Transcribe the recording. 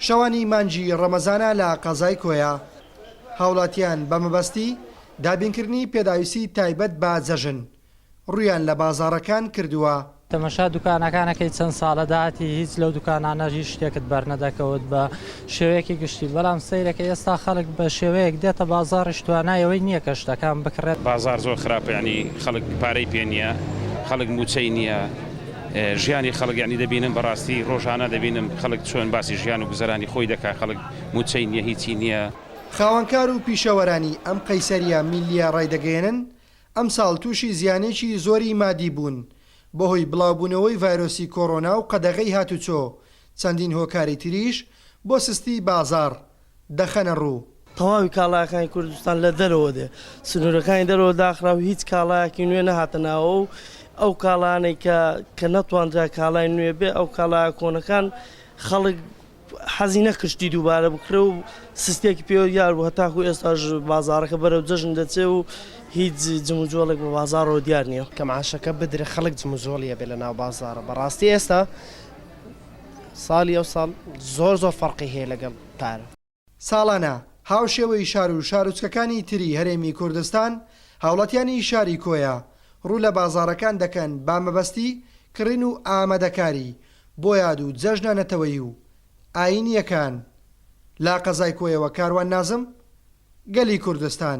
شەوانی مانگی ڕەمەزانە لە قەزای کۆیە، هاوڵاتیان بە مەبەستی دابینکردنی پێداویستی تایبەت بە جەژن، ڕوویان لە بازاڕەکان کردووە. تەمەشا دوکانەکان ئەکەی چەند ساڵە داهاتی هیچ لەو دوکانانە هیچ شتێکت بەرنەدەکەوت بە شێوەیەکی گشتی بەڵام سەیرەکە ئێستا خەڵک بە شێوەیەک دێتە بازاڕیش توانای ئەوەی نییە کە شتەکان بکڕێت. بازاڕ زۆر خراپە یانی خەڵک پارەی پێ نییە خەڵک موچەی نییە ژیانی خەڵک یانی دەبینم بەڕاستی ڕۆژانە دەبینم خەڵک چۆن باسی ژیان و گوزەرانی خۆی دەکا خەڵک موچەی نییە هیچی نییە. خاوەنکار و پیشەوەرانی ئەم قەیسەرییە میللیە ڕایدەگەیەنن، ئەمساڵ تووشی زیانێکی زۆری مادی بوون بەهۆی بڵاوبوونەوەی ڤایرۆسی کۆرۆنا و قەدەغەی هاتوچۆ، چەندین هۆکاری تریش بۆ سستی بازاڕ دەخەنە ڕوو. تەواوی کاڵاکانی کوردستان لە دەرەوە دێ، سنوورەکانی دەرەوە داخرا و هیچ کاڵایەکی نوێ نەهاتە ناوەوە و ئەو کاڵانەی کە کە نەتواندرا کاڵای نوێ بێ ئەو کاڵایە کۆنەکان خەڵک حەزی نەکرد شتی دووبارە بکڕێ و سستێکی پێوە دیار بوو هەتاکو ئێستاش بازاڕەکە بەرەو جەژن دەچێ و هیچ جموجۆڵێک بە بازاڕەوە دیار نییە. کە معاشەکە بدرێ خەڵک جموجۆڵی ئەبێ لە ناو بازاڕە بەڕاستی ئێستا ساڵی ئەو ساڵ زۆر زۆر فەرقی هەیە لەگەڵ پارە. ساڵانە هاوشێوەی شار و شارۆچکەکانی تری هەرێمی کوردستان، هاوڵاتیانی شاری کۆیە ڕوو لە بازاڕەکان دەکەن بە مەبەستی کڕین و ئامادەکاری بۆ یاد و جەژنە نەتەوەیی و ئایینییەکان. لە قەزای کۆیەوە کاروان نازم، گەلی کوردستان.